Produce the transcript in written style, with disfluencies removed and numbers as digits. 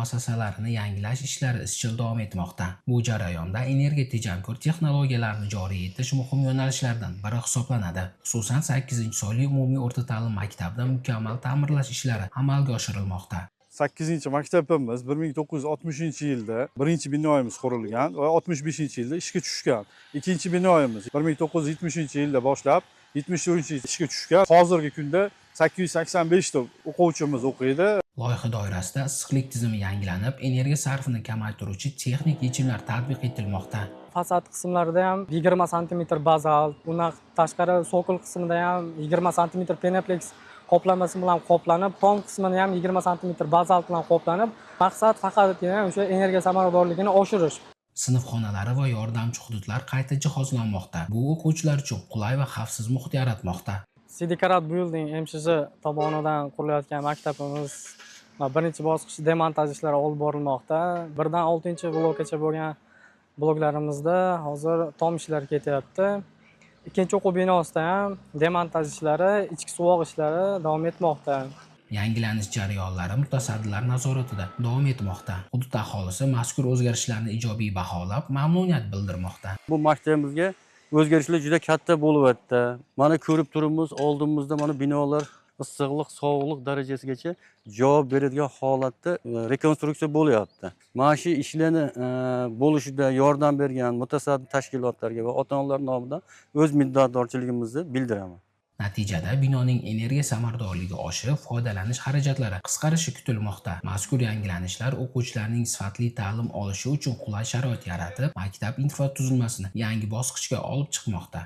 muassasalarini yangilash ishlari izchil davom etmoqda. Bu jarayonda energiya tejamkor texnologiyalarni joriy etish muhim yo'nalishlardan biri hisoblanadi. Xususan, 8-sonli umumiy o'rta ta'lim maktabida mukammal ta'mirlash ishlari amalga oshirilmoqda. 8-maktabimiz 1960-yilda birinchi binoyimiz qurilgan va 65-yilda ishga tushgan. Ikkinchi binoyimiz 1970-yilda boshlab 74-yilda ishga tushgan. Hozirgi kunda 885 ta o'quvchimiz o'qiydi. Loyiha doirasida issiqlik tizimi yangilanib, energiya sarfini kamaytiruvchi texnik yechimlar tatbiq etilmoqda. Fasad qismlarida ham 20 santimetr bazalt, undan tashqari sokol qismida ham 20 santimetr penoplex qoplamasi bilan qoplanib, tom qismini ham 20 santimetr bazalt bilan qoplanib, maqsad faqatgina o'sha energiya samaradorligini oshirish. Sinf xonalari va yordamchi hududlar qayta jihozlanmoqda. Bu o'quvchilar uchun qulay va xavfsiz muhit yaratmoqda. Sidikarat Building MShJ tomonidan qurilayotgan maktabimiz birinchi bosqich demontaj ishlari olib borilmoqda. 1dan 6-blokgacha bo'lgan bloklarimizda hozir tom ishlari ketyapti. Ikkinchi o'quv binosida ham demontaj ishlari, ichki suvoq ishlari davom etmoqda. Yangilanish jarayonlari mutasaddilar nazoratida davom etmoqda. Hudud aholisi mazkur o'zgarishlarni ijobiy baholab, mamnuniyat bildirmoqda. Bu maktabimizga o'zgarishlar juda katta bo'lyapti. Mana ko'rib turibmiz, oldimizda mana binolar issiqlik, sovuqlik darajasigacha javob beradigan holatda rekonstruksiya bo'lyapti. Mana shu ishlarni bo'lishida yordam bergan mutasaddi tashkilotlarga va ota-onalar nomidan o'z minnatdorchiligimizni bildiraman. Natijada binoning energiya samaradorligi oshib, foydalanish xarajatlari qisqarishi kutilmoqda. Mazkur yangilanishlar o'quvchilarning sifatli ta'lim olishi uchun qulay sharoit yaratib, maktab infratuzilmasini yangi bosqichga olib chiqmoqda.